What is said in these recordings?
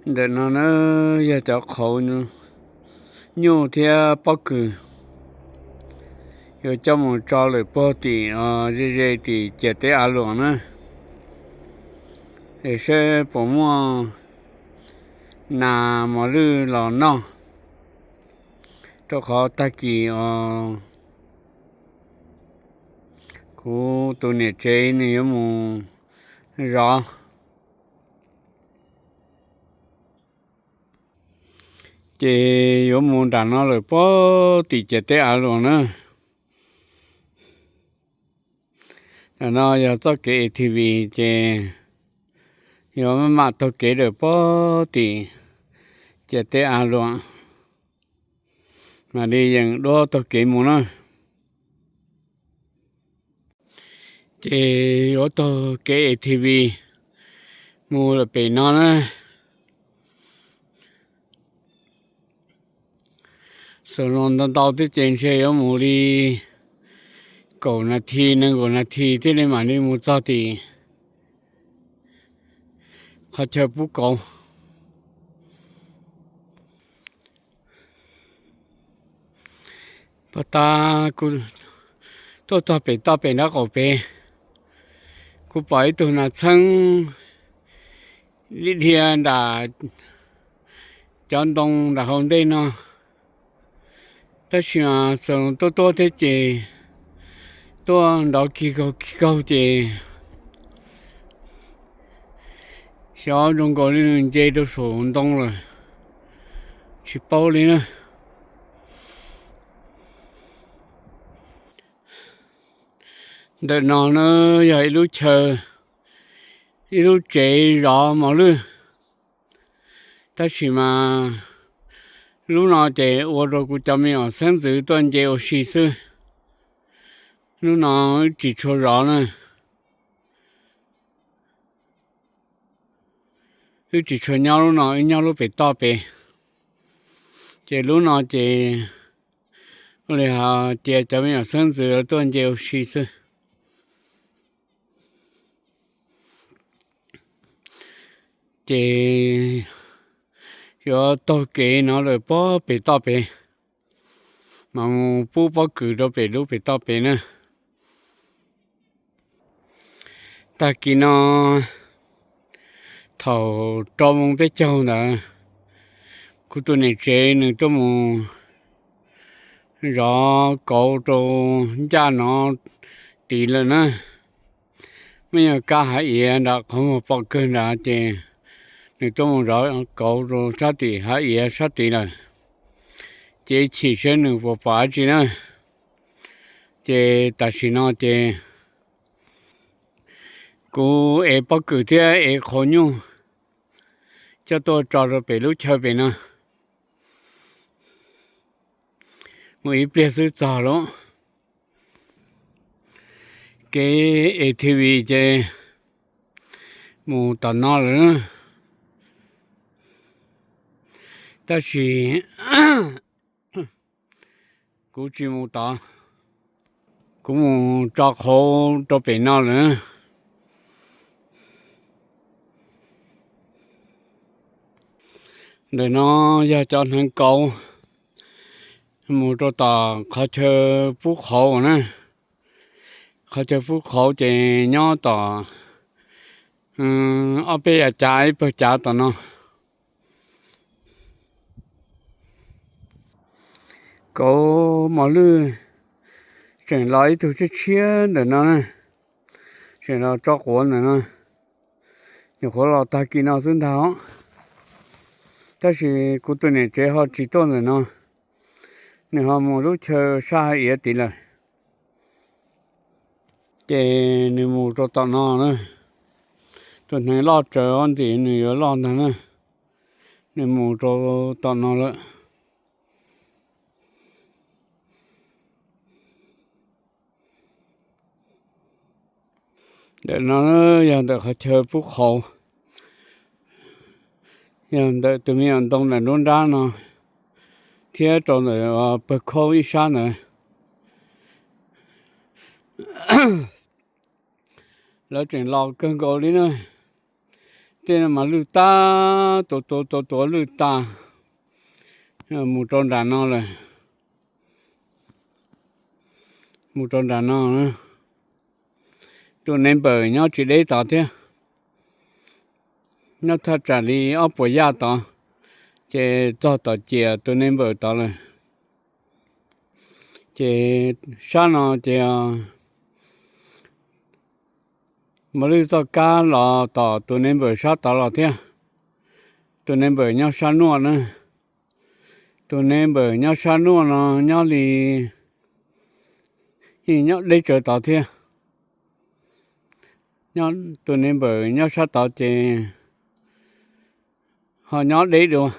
Ntawm no na yog cov qhauv nyuj thiab pob kws yuav coj mus tso lawm puag tim ze ze tim ciam teb av luam na, es saib puas muaj nas mos lwj los noj, rau qhov tag kis os kuv tus niam tsev nws yuav mus zov, ces yuav mus nram no lawm puag tim ciam teb av luam na. Ntawm no yog txoj kev A T V ces yuav maj mam taug kev lawm puag tim ciam teb av luam, mam li yeem duab taug kev mus na. Ces yuav taug kev A T V mus lawm pem no na. Xav los ntau ntau thiab ces ntshe yuav mus li kaum nas this nees nkaum nas this thiaj li mam li mus txog tim qhov chaw pub kauv. Pag tas kuv tuaj txog pem toj pem nraub qaum pem, kuv pom ib tug nas txheeb dhia dhia nram cov ntoo nram hauv ntej no, tab sis mas txawm tuaj tuaj thiab ces tuaj nrov kig kaug kig kaug ces xyov zoo nkaus li nws nce rau saum ntoo lawm, tsis paub li na. Ntawm no na yog ib lub chaw, ib lub tsev zov mos lwj, tab sis mas lub no ces ua rau kuv cov me nyuam xeeb ntxwv tuaj nce ua si xwb. Lub no wb tsis tshua zov na, wb tsis tshua nyob lub no, wb nyob lub pem toj pem. Ces lub no ces ua li hais cia cov me nyuam xeeb ntxwv tuaj nce ua si xwb. Ces yuav taug kev no lawm puag pem toj pem, mas mus pub pob kws rau pem lub pem toj pem na. Tag kis no thaum rau moos peb caug ntawd, kuv tus niam tsev nws tuaj mus zov kauv rau ncaj no tid lawm na. Muaj ib nyuag kab hav iav nram qhov muag pom kawg nrad ces nws tuaj mus zov kauv rau sab tim hav iav sab tid lawm. Ces chim seb nws puas pom dab tsi na. Ces tam sim no ces kuv ev pob kws thiab ev qhauv nyuj coj tuaj tso rau pem lub chaw pem no. Mus ib pliag xwb txog lawm. Kev A T V ces mus tom no lawm, tab sis kuv tsis mus tod, kuv mus tso qhauv rau pem no lawm. Ntawm no yog cov hneev kauv mus rau tom qhov chaw pub qhauv na. Qhov chaw pub qhauv ces nyob tom ob peb yav cav ib pawg cav tom no. Kauv mos lwj tseem los ib tug tshiab tshiab ntawm no na, tseem los tso quav ntawm no. Nyuam qhuav los tag kis no xwb ntag os, tab sis kuv tus niam tsev ho tsis tuaj ntawm no, nws ho mus lub chaw sab hav iav tid lawm. Ces nws mus rau tom no na, tus hneev loj tsawv ob ntxim nws yuav loj ntag na, nws mus rau tom no lawm. Ntawm no yog ntawm qhov chaw pub qhauv, yog ntawm tus me nyuam ntoo ntawm nruab nrab no thiab rau ntawm pawg khaub ib sab ntawd. Lawv tseem los kawg nkaus li na, Tej no mas lwj tag, tuav tuav tuav tuav lwj tag, mus rau nram no lawm. Mus rau nram no, tus neighbor nyob tsis deb tod thiab, nyob thaj tsam li ob puas yaj tod, ces txog tom ciam tus neighbor tod lawm. Ces sab no ces mos lwj txoj kab los tom tus neighbor sab tod los thiab. Tus neighbor nyob sab nuaj na. Tus neighbor nyob sab nuaj no nyob li, nyob deb tsawv tod thiab. Tus neighbor nyob sab tod ces ho nyob deb dua,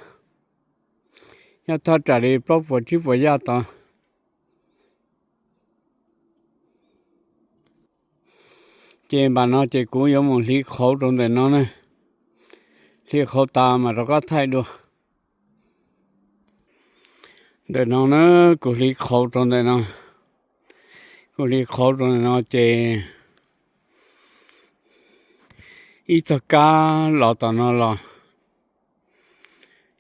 nyob thaj tsam li plaub puas tsib puas yaj tod. Ces npam no ces kuv yuav mus hliv qhauv rau ntawm no na. Hliv qhauv tas mam rov qab thaij dua. Ntawm no na, kuv hliv qhauv rau ntawm no. Kuv hliv qhauv rau ntawm no ces ib txoj kab los tom no los,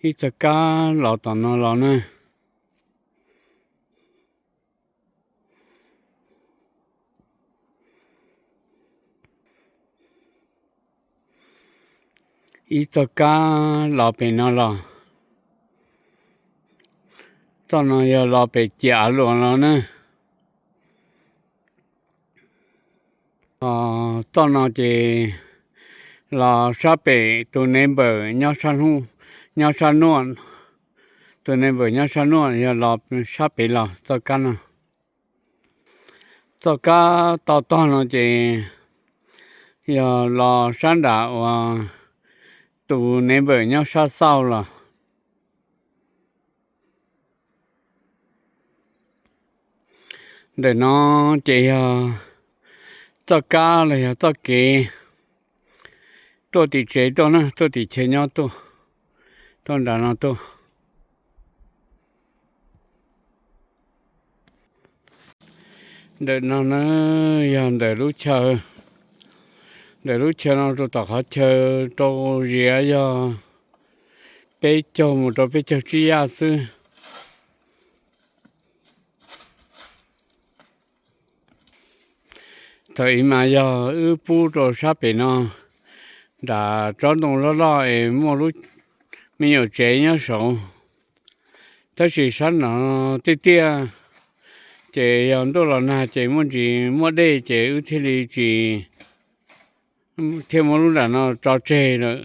ib txoj kab los tom no los na. Ib txoj kab los pem no los, txoj no yog los pem ciam av luam los na. Txoj no ces los sab pem tus neighbor nyob sab nuaj, tus neighbor nyob sab nuaj yog los sab pem los txoj kab no. Txoj kab to tog no ces yog los sab nram uas tus neighbor nyob sab xauj los. Ntawm no ces yog txoj kab los yog txoj kev tuaj tim tsev tuaj na, tuaj tim chaw nyob tuaj, tuaj nram no tuaj. Ntawm no na yog ntawm lub chaw, ntawm lub chaw no rau tom qhov chaw rau ziav yog peb caug mus rau peb caug tsib yaj xwb. Thaum ub mas yog wb pub rau sab pem no nram tsob ntoo loj loj es muaj lub me nyuam tsev nyob saud. Tab sis sab no tiaj tiaj, ces yog ntuj los nag ces muaj ntsis muaj dej ces wb thiaj li tsis, thiaj muab lub nram no tso tseg lawm.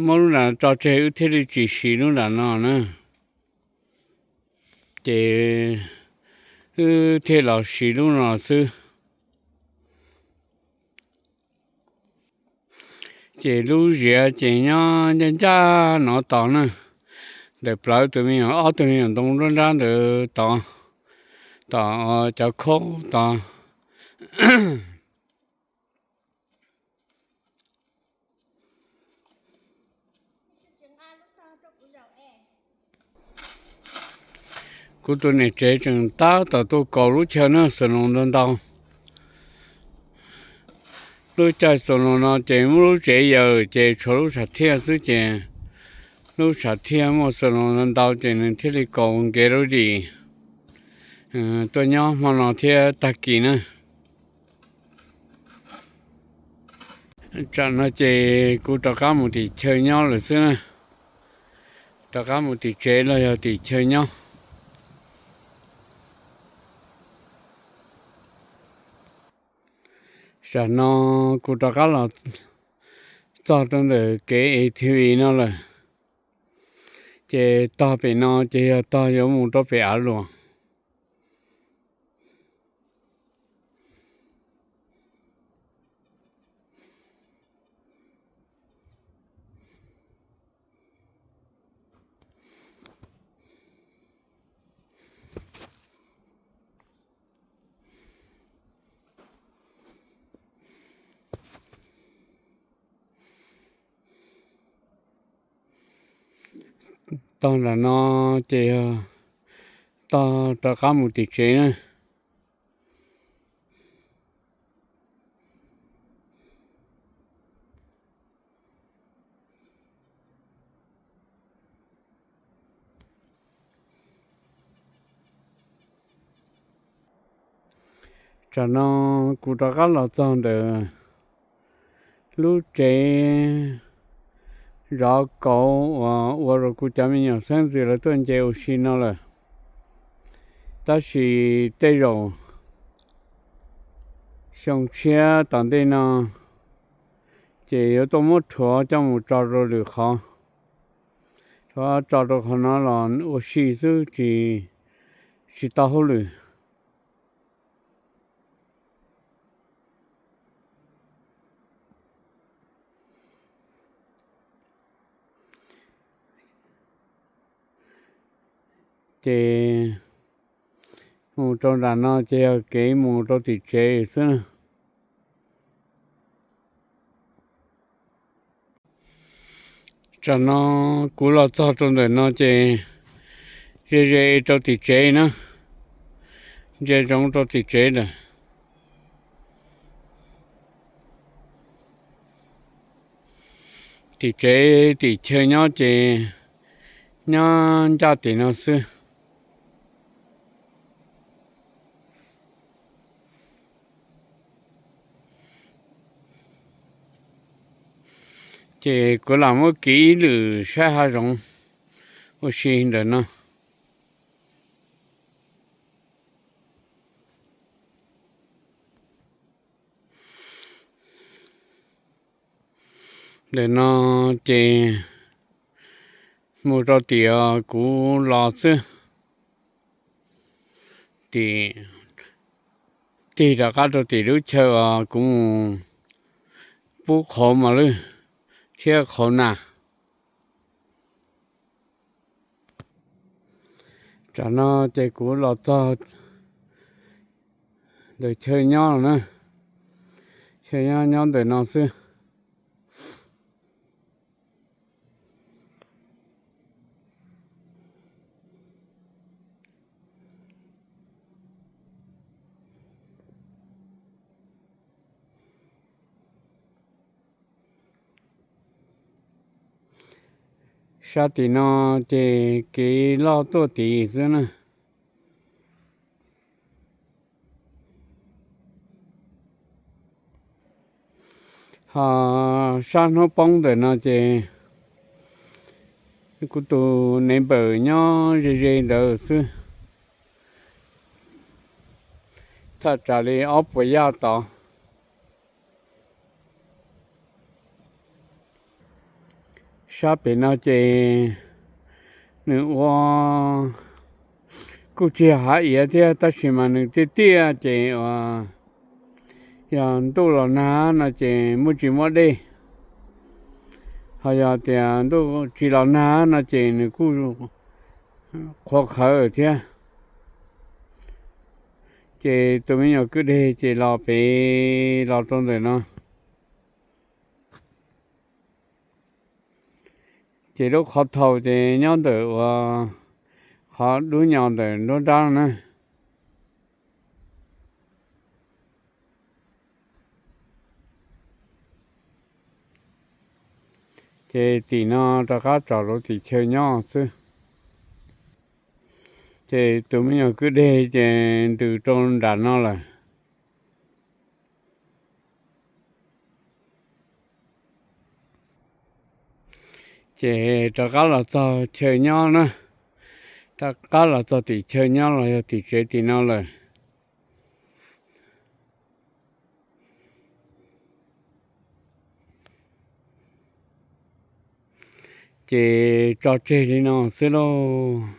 Muab lub nram no tso tseg wb thiaj li tsis siv lub nram no na. Ces wb thiaj los siv lub no xwb. Ces lub ziav ces nyob ncaj ncaj no tod na. Ntawm plawv tus me nyuam, ob tug me nyuam ntoo nruab nrab ntawd tod, tom cov khaub tod. Kuv tus niam tsev tseem tab tom tuaj kaus lub chaw na, xus noos ntau ntau. Lub caij xus noos no ces muab lub tsev yawm ces tshuav lub sam thiaj xwb ces lub sam thiaj muaj xus noos ntau ntau ces nws thiaj li kaus nkev lub dim tuaj nyob hmo no thiab tag kis na. Tsam no ces kuv rov qab mus tim chaw nyob lawm xwb na. Rov qab mus tim tsev los yog tim chaw nyob. Tsam no kuv rov qab los txog rau ntawm kev A T V no lawm, ces tog pem no ces yog tog yuav mus rau pem av luam. Tog nram no ces yog tog rov qab mus tim tsev na. Tsam no kuv rov qab los txog ntawm lub tsev zov kauv uas ua rau kuv cov me nyuam xeeb ntxwv lawv tuaj nce ua si no lawm. Tab sis tej zaum xyoo tshiab tom ntej no ces yuav tuaj muab rhuav coj mus tso rau lwm qhov. Rhuav tso rau qhov no los ua si xwb tsis, tsis tau hauj lwm. Ces mus rau nram no ces yog kev mus rau tim tsev xwb na. Tsam no kuv los txog rau ntawm no ces ze ze rau tim tsev na, ntsia zoov rau tim tsev lawm. Tim tsev tim chaw nyob ces nyob ncaj tim no xwb. Ces kuv lam muab kiv ib lwm saib hav zoov ua si ntawm no. Ntawm no ces mus rau tim kuv los xwb, tim, tig rov qab rau tim lub chaw uas kuv mus pub qhauv mos lwj thiab qhauv nas. Tsam no ces kuv los txog ntawm chaw nyob na, chaw nyob nyob ntawm no xwb. Sab tim no ces kev loj tuaj tid xwb na. Ho sab hnub poob ntawm no ces kuv tus nev npawm nyob ze ze ntawd xwb, thaj tsam li ob puas yaj tod. Sab pem no ces nws ua kuj tsis yog hav iav thiab tab sis mas nws tiaj tiaj ces uas yog ntuj los nag no ces muaj tsis muaj dej, ho yog tias ntuj tsis los nag no ces nws kuj qhuav qhawv thiab. Ces tus me nyuam kwj deg ces los pem los rau ntawm no. Ces lub qhov thau ces nyob ntawm uas qhov dub nyos ntawm nruab nrab na. Ces tim no rov qab tsom rau tim chaw nyob xwb. Ces tus me nyuam kwj deg ces ntws rau nram no lawm. Ces rov qab los txog chaw nyob na, rov qab los txog tim chaw nyob los yog tim tsev tim no lawm. Ces tso tseg li no xwb lauj.